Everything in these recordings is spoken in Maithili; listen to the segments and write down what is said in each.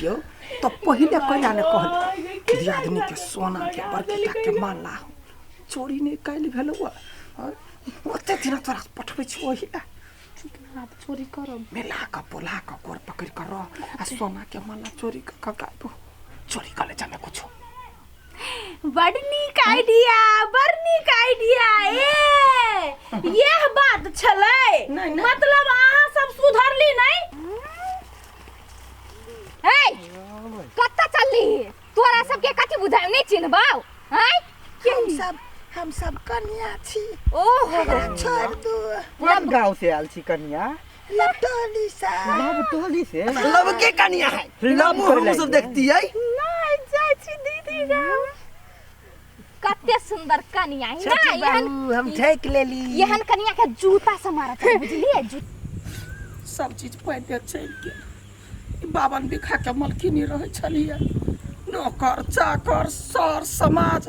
छियौ तऽ पहिले कैला नहि कहली दियादनीके सोनाके बड़की टाके माला हौ चोरी नहि काल्हि भेलौ हँ ओते दिना तोरा पठबै छियौ ओहि लए आब चोरी करब मिला कऽ बोला कऽ गोर पकड़ि कऽ रह आ सोनाके माला चोरी कऽ कऽ गायब चोरी कऽ ले जामे कुछो बड़ नीक आइडिया बड़ नीक आइडिया ए यह बात छलै नहि, नहि। मतलब अहाँ सब सुधरली नहीं ए कत्ता चलली तोरा सबके कथी बुझाय नहीं चिन्हबाउ हैं हम सब हम सब कन्या छी ओहो हमरा छोड़ दू कोन गाँव से आयल छी कन्या लपटोली से लवटोली से लव के कन्या है लव मुंह हम सब देखती है नहीं जाइ छी दीदी गाँव कते सुंदर कनिया है ना छोटी एहन बहू हम ठेक लेली एहन कनिया के जूता से मारत है बुझलिए सब चीज पहिले चलि गेल ई बावन बीघा के मलकिनी रहै छलियै नौकर चाकर सर समाज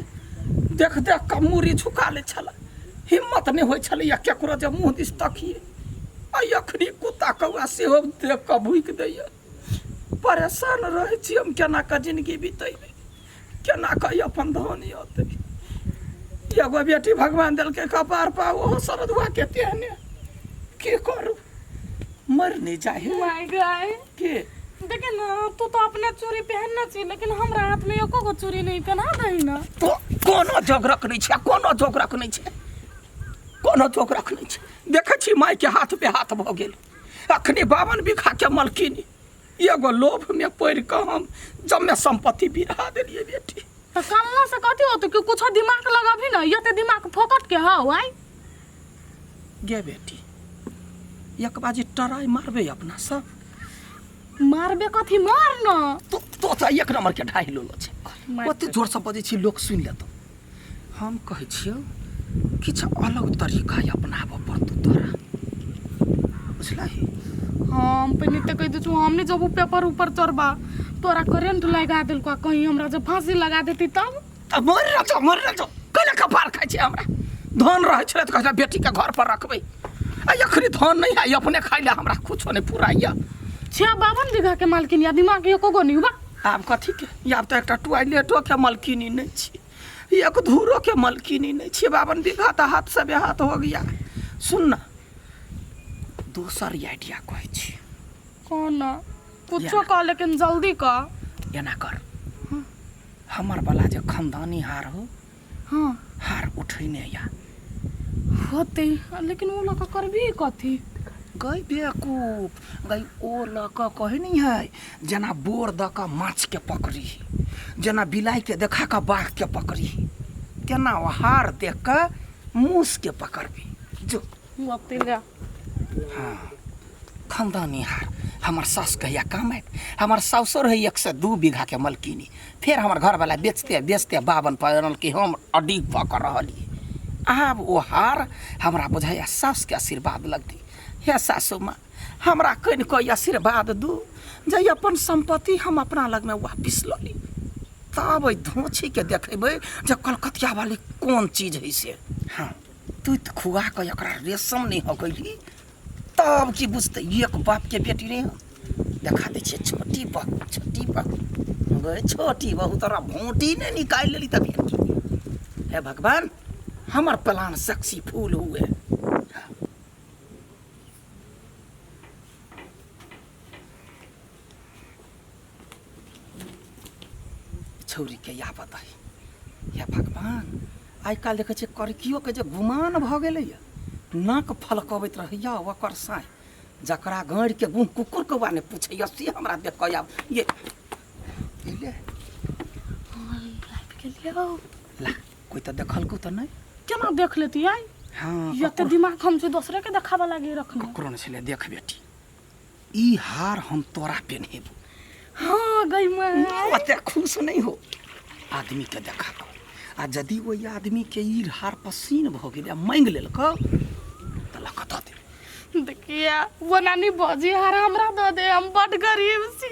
देख देख कऽ मूड़ी झुका लै छलै हिम्मत नहि होइ छलैए केकरो जे मुँह दिस तकियै आ अखनी कुत्ता कौआ सेहो देख कऽ भुकि दैए परेशान रहै छी हम केना कऽ जिनगी बितेबै केना कऽ ई अपन धन अतै एगो बेटी भगवान देलकै कपार पा ओहो सरदुआ के तेहने की करू मर नहीं जाए my गाय के देखे ना तू तो अपने चूड़ी पहनने छी लेकिन हमरा हाथ में एको गो चूड़ी नहीं पहना दही ना तो कोनो जोगरक नहीं छै कोनो जोगरक नहीं छै कोनो जोगरक नहीं छै देखै छी माय के हाथ पे हाथ भऽ गेल अखनी 52 बीघा के मलकिनी एगो लोभ में पड़ि कऽ हम जमे सम्पत्ति बिरहा देलियै बेटी तो कल्ला से कथी होतो कि कुछ दिमाग लगाबी ना ये ते दिमाग फोकट के हौ आइ गे बेटी एक बाजी टराइ मारबै अपना सब मारबे कथी मार न तो तो तऽ एक नंबर के ढाई लोलो छै मारि ओते जोर से बजै छी लोक सुनि लेतौ हम कहै छियौ किछु अलग तरीका अपनाबऽ पड़तौ तोरा बुझलही हम पहिने तऽ कहि दै छौ हम नहि जबू पेपर ऊपर चढ़बा तोरा करेंट लगा देलको कहीं हमरा जे फांसी लगा देती तब तऽ मरि रहल छौ मरि रहल छौ कैला कपार खाइ छै हमरा धन रहै छलै तऽ कहै छलै बेटीके घर पर रखबै आ एखनी धन नहि है अपने खाइ लए हमरा कुछो नहि पुराइया 56 बीघा के मालकिन या दिमाग एको गो नहीं बा आब कथीके आब तऽ एकटा टॉयलेटोके मलकिनी नहि छी एक धूरो के मलकिनी नहीं छी 52 बीघा तऽ हाथ से बेहाथ हो गया सुन ना दोसर आइडिया कहै छी कौन कुछो कह लेकिन जल्दी कह एना कर हमर वाला जे खानदानी हार हो हाँ हार उठेने या होते लेकिन ओ लऽ कऽ करबी कथी गई बेवकूफ गई ओ लऽ कऽ कहै नहीं है जेना बोर दऽ कऽ माछके पकड़ी जेना बिलाइके देखा कऽ बाघके पकड़ी तेना ओ हार देख कऽ मूसके पकड़बी जो होते ले हाँ खानदानी हार हमर सास कहिया काम आयत हमर सासुर है 102 बीघाके मलकिनी फेर हमर घरवला बेचते बेचते 52 पर कि हम अडिग भऽ कऽ रहलियै आब ओ हार हमरा बुझाइया सासुके आशीर्वाद लगतै हे सासु माँ हमरा कनि कऽ आशीर्वाद दू जे अपन सम्पत्ति हम अपना लगमे वापिस लऽ ली तब एहि धोछीके देखेबै जे कलकतिया वाली कोन चीज है से हाँ तुत खुआ कऽ एकरा रेशम नहि हकैली तब की बुझतै एक बापके बेटी नहि हम देखा दै छियै छोटी बहू छोटी बहू गए छोटी बहू तोरा भोटी नहि निकालि लेली तऽ भेल की हे भगवान हमर प्लान सक्सेसफुल हुए छौरीके यावत है हे भगवान आइ काल्हि देखै छियै करकियोके जे गुमान भऽ गेलैए नाक फलकबैत रहैए ओकर साँइ जकरा गाड़िके गुह कुकुर कौआ नहि पूछैए से हमरा देख कऽ आब ये एलै आबि गेलियौ ला कोइ तऽ देखलकौ तऽ नहि केना देख लेती आइ हँ एते दिमाग हम छै दोसरे के देखाबऽ लागी रखने ककरो नहि छलै देख बेटी ई हार हम तोरा पेन्हेबो हाँ गई मैं ओते खुश नहीं हो आदमी के देखा कऽ आ यदि ओहि आदमी के ई हार पसीन भऽ गेलै आ मांगि लेलकौ तऽ लऽ कऽ दऽ देबै देखिए वो नानी भौजी हार हमरा दऽ दे हम बड गरीब छी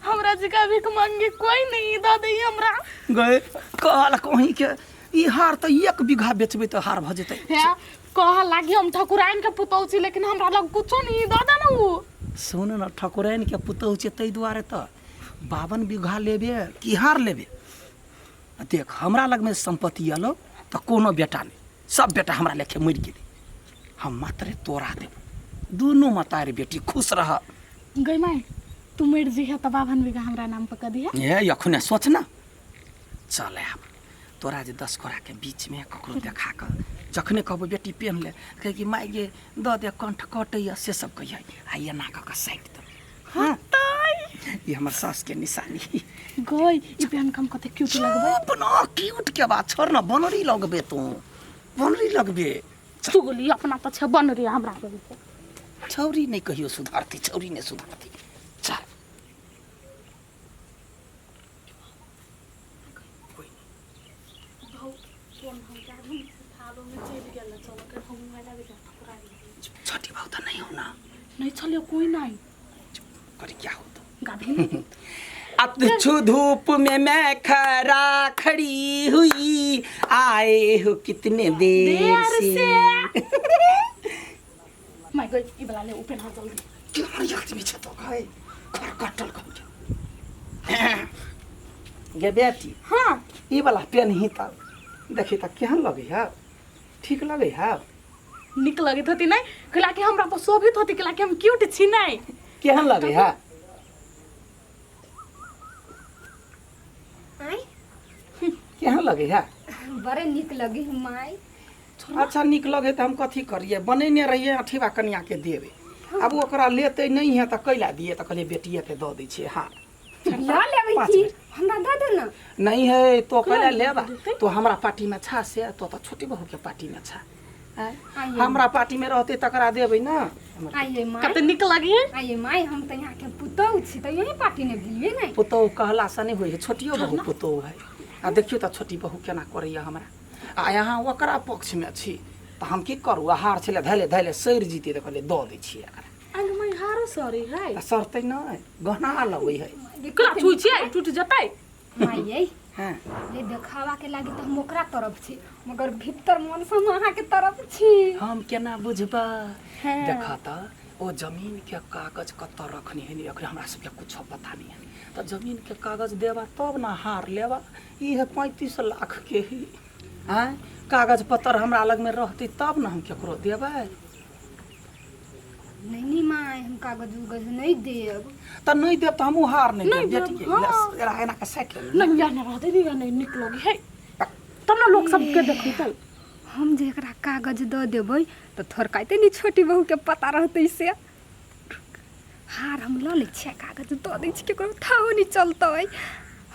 हमरा जगह भीख मांगे कोई नहीं दऽ दे हमरा गए कहल कहीं के ई हार तऽ एक बीघा बेचबै तऽ हार भऽ जेतै हे कह लागी हम ठकुराइन के पुतहु छी लेकिन हमरा लग कुछो नहीं दऽ दे ना वो सुन न ठकुराइन के पुतहु छै ताहि दुआरे तऽ 52 बीघा लेबे कि हार लेबे? देख हमरा लगमे सम्पत्ति एलो तऽ कोनो बेटा नहि, सब बेटा हमरा लेखे मरि गेलै, हम मात्रे तोरा देबो, दुनू मतारी बेटी खुश रह। गई माय, तू मरि जइहे तऽ 52 बीघा हमरा नाम पर कऽ दिहे। ए अखने सोच ना, चल आब तोरा जे 10 गोराके बीचमे ककरो देखा कऽ जखने कहबो बेटी पेन्ह ले, कहै कि माय गे दऽ दे कंठ कटैया, से सब कहियै, आ एना कऽ कऽ साटि देबै। हाँ ई हमर सासके निशानी। गई ई पेन कम कते क्यूट लगबै। अपना क्यूट के बात छोड़ ना, बनरी लगबे तू, बनरी लगबे। चुगली अपना तऽ छै बनरी, हमरा सब छौरी नहीं कहियो सुधारती, छौरी नहीं सुधारती। चल छोटी बाबू तो नहीं हो ना? नहीं चलियो कोई नहीं। करे क्या हो तो गाभी अब छु धूप में मैं खरा खड़ी हुई, आए हो कितने देर से। मैं गई ई वाला ले ऊपर ना जल्दी। क्यों यार में छतो खाए खर कटल खा गे बेटी। हां ई वाला पेन ही त देखी त केहन लगे है, ठीक लगे है? निक लगैत होती नहीं कहला कि हमरा तो शोभित होती, कहला कि हम क्यूट छी नहीं। केहन लगे है? केहन लगे है? बड़े निक लगे है माय। अच्छा निक लगे त हम कथी करिए, बनेने रहिए अठीबा कनिया के देबे, अब ओकरा लेते नहीं है त कैला दिए, त कहलिए बेटिए के दऽ दै छियै। हाँ ल लेबै की, हमरा दऽ दे ना। नहीं है तो कैला लेबा, तो हमरा पार्टी में छा से, तो त छोटी बहू के पार्टी में छा, हमरा पार्टी में रहते तकरा देबै ना। आइए माय कते निक लगे है। आइए माय, हम त यहाँ के पुतहु छी त यही पार्टी ने भेलिए नहीं। पुतहु कहला से नहीं होय है, छोटियो बहू पुतहु है। आ देखियो त छोटी बहू केना करैया हमरा, आ यहाँ ओकरा पक्ष में छी त हम की करू, हार छलै धैले धैले सड़ि जीते त कहलिए दऽ दै छियै एकरा। अंग my हारो सॉरी है आ सड़तै नहि, गहना लगै है। केना छुइ छियै टूट जतै। माय ये हाँ ले देखावा के लागी त हम ओकरा तरफ छी, मगर भीतर मन से हम अहाँ के तरफ छी। हम केना बुझबा? देखा त ओ जमीन के कागज कतऽ रखनी है, अखन हमरा सबके कुछ पता नहीं है, त जमीन के कागज देबा तब ना हार लेबा। ई है 35 लाख के ही, आँय कागज पत्तर हमरा लग में रहती तब ना हम केकरो देबै। नहीं नहीं my, हम कागज उगज नहीं देब। त नहीं देब त हमहूँ हार नहीं देब बेटी के। एना एना के साटि लेबै। नहीं या नहीं रहते या नहीं निक लगे है तब ना लोग सबके देखतै। हम जे एकरा कागज दऽ देबै तऽ थोड़काइते नहीं छोटी बहू के पता रहतै से। हार हम लऽ लै छियै, कागज दऽ दै छियै, केकरो थाहो नहीं चलतै।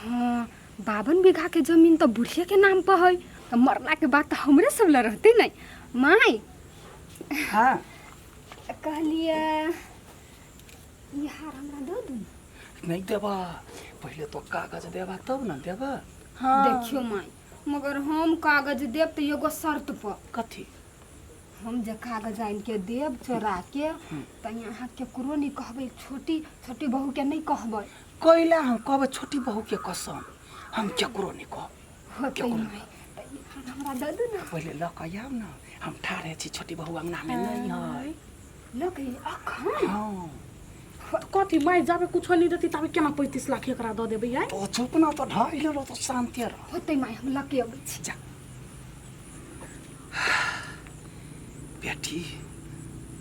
हाँ 52 बीघा के जमीन तऽ बुढ़िए के नाम पर है, तऽ मरला के बाद तऽ हमरे सब लए रहतै नहीं। माय हाँ कहलिए ई हार हमरा दऽ दू। नहीं देबा, पहले तो कागज देबा तब ना देबा। हाँ देखियो माय, मगर हम कागज देब तऽ एगो शर्त पर। कथी? हम जे कागज आनि के देब चोरा के तऽ यहाँ केकरो नहीं कहबै, छोटी छोटी बहू के नहीं कहबै। कैला हम कहबै छोटी बहू के कसम, हम केकरो नहीं कहब। होतै माय, तऽ ई हार हमरा दऽ दू ना। पहले लऽ कऽ आउ ना, हम ठाढ़े छी, छोटी बहू अंगना में नहीं है। लऽ के अखन? हाँ कथी माय, जाबे कुछो नहीं देती ताबे केना 35 लाख एकरा दऽ देबै? आइ तो चुप ना, तो ढाई लेलो तो शांति रह। होतै माय, हम लऽ के अबै छी। जा बेटी,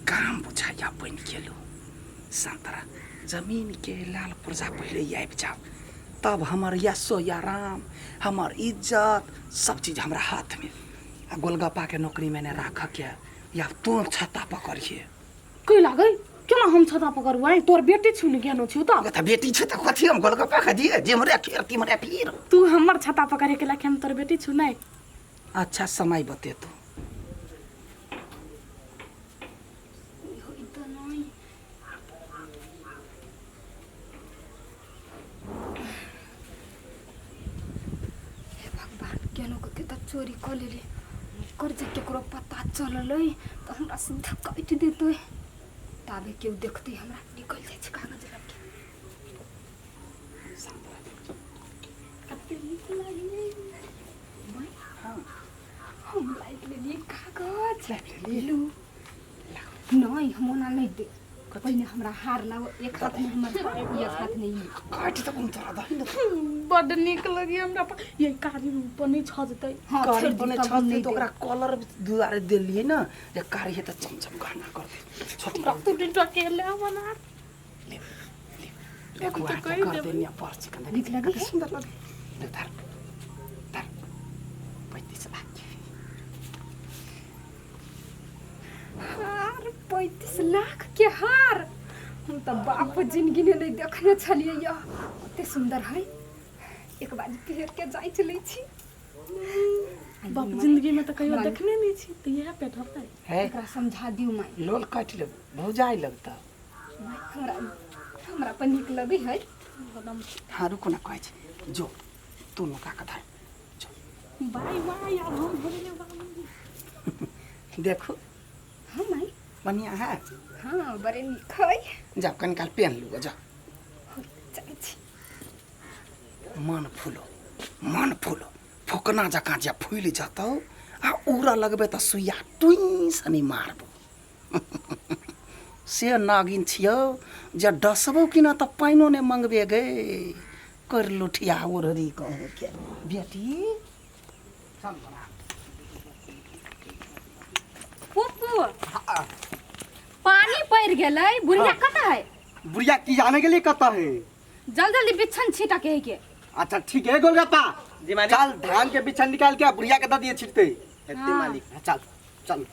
काम बुझाइया बनि गेलो। संतरा जमीन के लाल पुर्जा पहले आबि जाओ, तब हमर यशो या राम, हमर इज्जत सब चीज हमरा हाथ में। आ गोलगप्पा के नौकरी में ने राख के या तू छत्ता पकड़िए। कै लागै केना हम छत्ता पकड़बै? तोर बेटी छु ने ज्ञानो छु त। त बेटी छु त कथी हम गोलगप्पा खा दिए, जेमरे खीर तिमरे पीर। तू हमर छत्ता पकड़े के लाके हम तोर बेटी छु नहीं। अच्छा समय बते तू। हे भगवान, केनो के त चोरी क लेली, कर जे केकरो पता चललै त हमरा सीधा काटि देतै। ताबे केओ देखतै हमरा निकल जाइ छै कागज लऽ के। कते नीक लागलै। हम लाइट लेलियै कागज। लू नहीं, हम ओना नहीं दे। पहिने हमरा हार लाओ, एक हाथ में हमर हार, एक हाथ में ई। काटि तऽ कोन तोरा दही ने। बड नीक लगी हमरा पर ये कारी ऊपर नहीं छजतै। हाँ, कारी छोड़ि दियौ, बने तब हम छजतै नहि तऽ ओकरा कलर दुआरे देलियै ने जे कारी हेतै चमचम गहना करतै छोटी। हमरा तू अकेले बना ले ले देखू तऽ आके कहि कर देबै। देनी पर चिकन। नीक लगै कते है? सुन्दर लगे। ले धर धर, 35 लाख के। हार, 35 लाख के हार हम तऽ बाप जिंदगी में नहीं देखने छलियै। यऽ कते सुन्दर है, एक बार पहिर के जाँच लै छी। बाप जिंदगी में तऽ कहियो हमरा- देखने नहीं छी तऽ इएह पेठतै। है। एकरा समझा दियौ माय। लोल काटि लेब, भौजाइ लगतौ। माय, हमरा हमरा पर नीक लगै है। एकदम। हाँ, रुको ना, कहै छी जो तू नुका के धर जो। बाय बाय, आब हम भऽ गेलियै बाबू। देखू। हाँ माय। बढ़िया है। हाँ, बड़े नीक है। जाओ, कनि काल पेन लू, जाओ। जाइ छी। मन फूलो, मन फूलो, फुकना जकाँ जे फूलि जतौ आ उड़ऽ लगबै तऽ सुइया टुइ सनी मारबो से नागिन छियौ जे डसबो कि ना तऽ पानिओ नहि मंगबे गे कर लुठिया ओढ़री कहूँ के बेटी, चल बड़ा। फूफू, पानी पड़ि गेलै, बुढ़िया कतऽ है? बुढ़िया की जाने के लिए कत है। जल्दी जल्दी बिछन छीटा के है के। अच्छा ठीक है। गोलगप्पा। जी मालिक। चल, धान के बिछन निकाल के आ बुढ़िया के दे दिए छिटते। एते मालिक। चल चल।